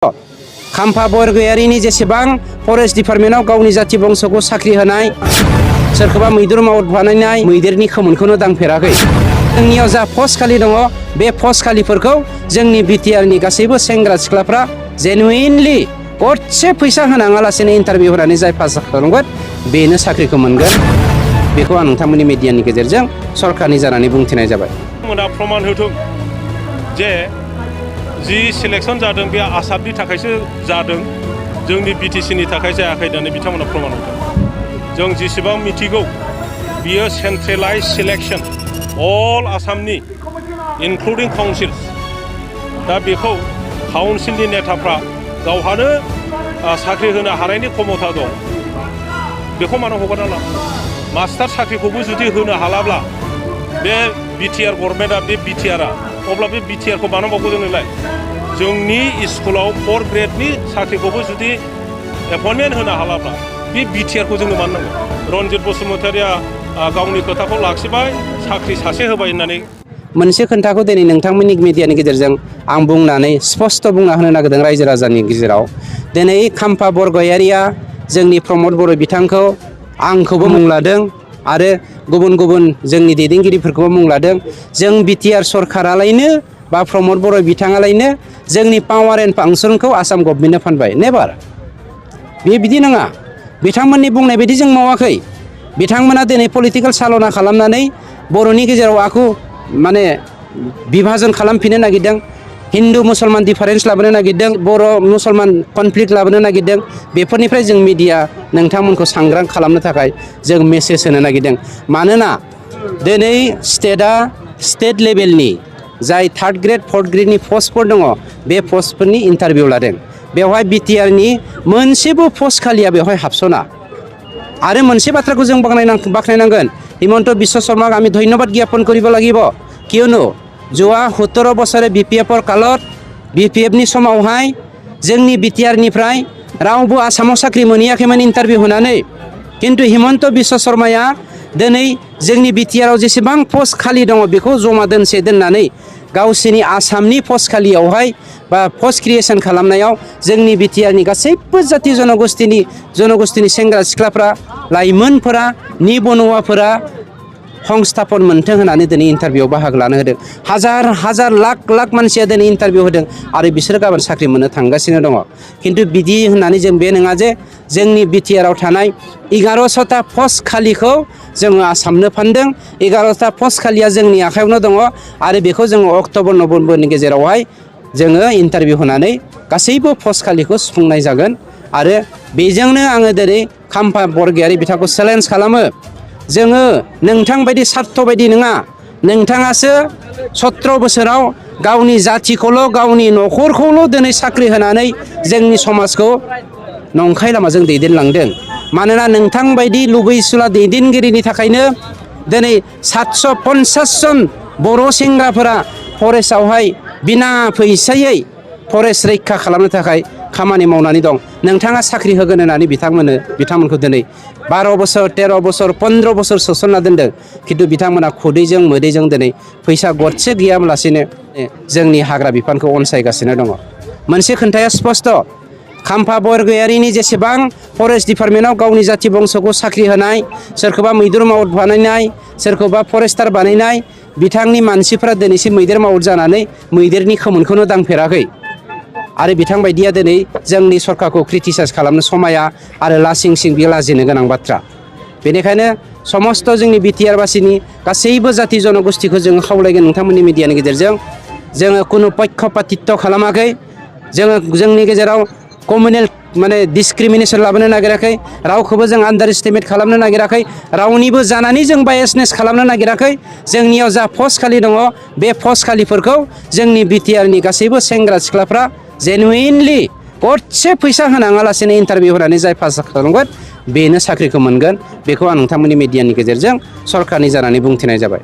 खाम्फा बरगयारिनि जेसेबां फरेस्ट डिपार्टमेन्टआव गावनि जाथि बंसखौ साख्रि होनाय सोरखौबा मैदेर मावद बानायनाय मैदेरनि खोमोनखौनो दांफेराखै। जोंनियाव जा पस्ट खालि दङ बे पस्ट खालिफोरखौ जोंनि बिटिआरनि गासैबो सेंग्रा सिख्लाफ्रा जेनुइनलि गरसे फैसा होनाङालासेनो इन्टारभिउ होनानै जाय पास खालामगोन बेनो साख्रिखौ मोनगोन। बेखौ आं नोंथांमोननि मिडियानि गेजेरजों सरकारनि जानानै बुंथिनाय जाबाय। प्रमाण होथों जे जि सिलेक्शन जादों बे आसामनि थाखायसो जादों, जोंनि बिटिसिनि थाखाय जायाखै होननानै बिथांमोना प्रमाण होदों। जों जेसेबां मिथिगौ बियो सेन्ट्रेलाइज सिलेक्शन अल आसामनि इनक्लुडिं काउन्सिल्स। दा बेखौ काउन्सिलनि नेताफ्रा गावहानो साख्रि होनो हानायनि क्षमता दं, बेखौ मानो हगारना ला? मास्टार साख्रिखौबो जुदि होनो हालाब्ला बे बिटिआर गभर्नमेन्टआ बे बिटिआरआ अब्ला बे बिटिआरखौ मानो मावगौ जोंनोलाय? जोंनि स्कुलाव 4th ग्रेडनि साख्रिखौबो जुदि एपइन्टमेन्ट होनो हालाब्ला बे बिटिआरखौ जोंनो मानो नांगौ? रन्जित बसुमतारिया गावनि खोथाखौ लाखिबाय, साख्रि सासे होबाय होननानै। मोनसे खोथाखौ दिनै नोंथांमोननि मिडियानि गेजेरजों आं बुंनानै स्पष्ट बुंना होनो नागिरदों रायजो राजानि गेजेराव। दिनै खाम्फा बरगयारिया जोंनि प्रमद बर' बिथांखौ आंखौबो मुं लादों आरो गुबुन गुबुन जोंनि दैदेनगिरिफोरखौबो मुं लादों। जों बिटिआर सरकारालायनो बा प्रमद बर' बिथाङालायनो जोंनि पावार एन्ड फांसनखौ आसाम गभर्नमेन्टनो फानबाय। नेभार। बे बिदि नङा। बिथांमोननि बुंनाय बायदि जों मावाखै। बिथांमोना दिनै पलिटिकेल सालना खालामनानै बर'नि गेजेराव आखु माने बिभाजन खालामफिननो नागिरदों। हिन्दु मुसलमान डिफारेन्स लाबोनो नागिरदों, बर' मुसलमान कनफ्लिक्ट लाबोनो नागिरदों। बेफोरनिफ्राय जों मिडिया नोंथांमोनखौ सांग्रां खालामनो थाखाय जों मेसेज होनो नागिरदों। मानोना दिनै स्टेट लेभेलनि जाय 3rd ग्रेड 4th ग्रेडनि पस्टफोर दङ बे पस्टफोरनि इन्टारभिउ लादों। बेवहाय बिटिआरनि मोनसेबो पस्ट खालिया बेवहाय हाबसना। आरो मोनसे बाथ्राखौ जों बाख्नायनांगोन, हिमন্ত বিশ্ব শৰ্মাক আমি ধন্যবাদ জ্ঞাপন কৰিব লাগিব। কিয়নো যোৱা 17 বছৰে বিপিএফৰ কালত বিপিএফनि समावहाय जोंनि बिटिआरनिफ्राय रावबो आसामाव साख्रि मोनहैयाखैमोन इन्टारभिउ होनानै। किन्तु हिमন্ত বিশ্ব शर्माया दिनै जोंनि बिटिआराव जेसेबां पस्ट खालि दङ बेखौ जमा दोननानै गावसिनि आसामनि पस्ट खालियावहाय बा पस्ट क्रिएशन खालामनायाव जोंनि बिटिआरनि गासैबो जाथि जनगोष्ठीनि सेंग्रा सिख्लाफ्रा लाइमोनफोरा निबनुवाफोरा संस्थापन मोन्थों होनानै दिनै इन्टारभिउआव बाहागो लानो होदों। हाजार लाख मानसिया दिनै इन्टारभिउ होदों आरो बिसोरो गाबोन साख्रि मोननो थांगासिनो दङ। किन्तु बिदि होननानै जों बे नङा जे जोंनि बिटिआराव थानाय 1100टा पस्ट खालिखौ जोङो आसामनो फानदों। 11टा पस्ट खालिया जोंनि आखायावनो दङ आरो बेखौ जोङो अक्ट'बर नभेम्बरनि गेजेरावहाय जोङो इन्टारभिउ होनानै गासैबो पस्ट खालिखौ सुफुंनाय जागोन। आरो बेजोंनो आङो दिनै खाम्फा बरगयारि बिथांखौ चेलेन्ज खालामो। जोङो नोंथां बायदि स्वार्थ बायदि नङा। नोंथाङासो 17 बोसोराव गावनि जाथिखौल' गावनि न'खरखौल' दिनै साख्रि होनानै जोंनि समाजखौ नंखाय लामाजों दैदेनलांदों। मानोना नोंथां बायदि लुबैसुला दैदेनगिरिनि थाखायनो दिनै 750 जन बर' सेंग्राफोरा फरेस्टआवहाय बिना फैसायै फरेस्ट रैखा खालामनो थाखाय खामानि मावनानै दं। नोंथाङा साख्रि होगोन होननानै बिथांमोनखौ दिनै 12 बोसोर 13 बोसोर 15 बोसोर सोसनना दोनदों। किन्तु बिथांमोना खुदैजों मोदैजों दिनै फैसा गरसे गैयालासेनो जोंनि हाग्रा बिफानखौ अनसायगासिनो दङ। मोनसे खोन्थाया स्पष्ट, खाम्फा बरगयारिनि जेसेबां फरेस्ट डिपार्टमेन्टआव गावनि जाथि बंसखौ साख्रि होनाय सोरखौबा मैदेर मावद बानायनाय सोरखौबा फरेस्टार बानायनाय बिथांनि मानसिफ्रा दिनैसिम मैदेर मावद जानानै मैदेरनि खोमोनखौनो दांफेराखै। आरो बिथां बायदिया दिनै जोंनि सरकारखौ क्रिटिसाइज खालामनो समाया आरो लासिं सिं बे लाजिनो गोनां बाथ्रा। बेनिखायनो समस्त जोंनि बिटिआरबासिनि गासैबो जाथि जनगोष्ठीखौ जोङो खावलायगोन नोंथांमोननि मिडियानि गेजेरजों, जोङो खुनु पक्षपातित्व खालामाखै। जोङो जोंनि गेजेराव कमिउनेल माने डिसक्रिमिनेसन लाबोनो नागिराखै। रावखौबो जों आन्डार एस्टिमेट खालामनो नागिराखै। रावनिबो जानानै जों बायसनेस खालामनो नागिराखै। जोंनियाव जा पस्ट खालि दङ बे पस्ट खालिफोरखौ जोंनि बिटिआरनि गासैबो सेंग्रा सिख्लाफ्रा जेनुइनलि गरसे फैसा होनाङालासेनो इन्टारभिउ होनानै जाय पास खालामगोन बेनो साख्रिखौ मोनगोन। बेखौ आं नोंथांमोननि मिडियानि गेजेरजों सरकारनि जानानै बुंथिनाय जाबाय।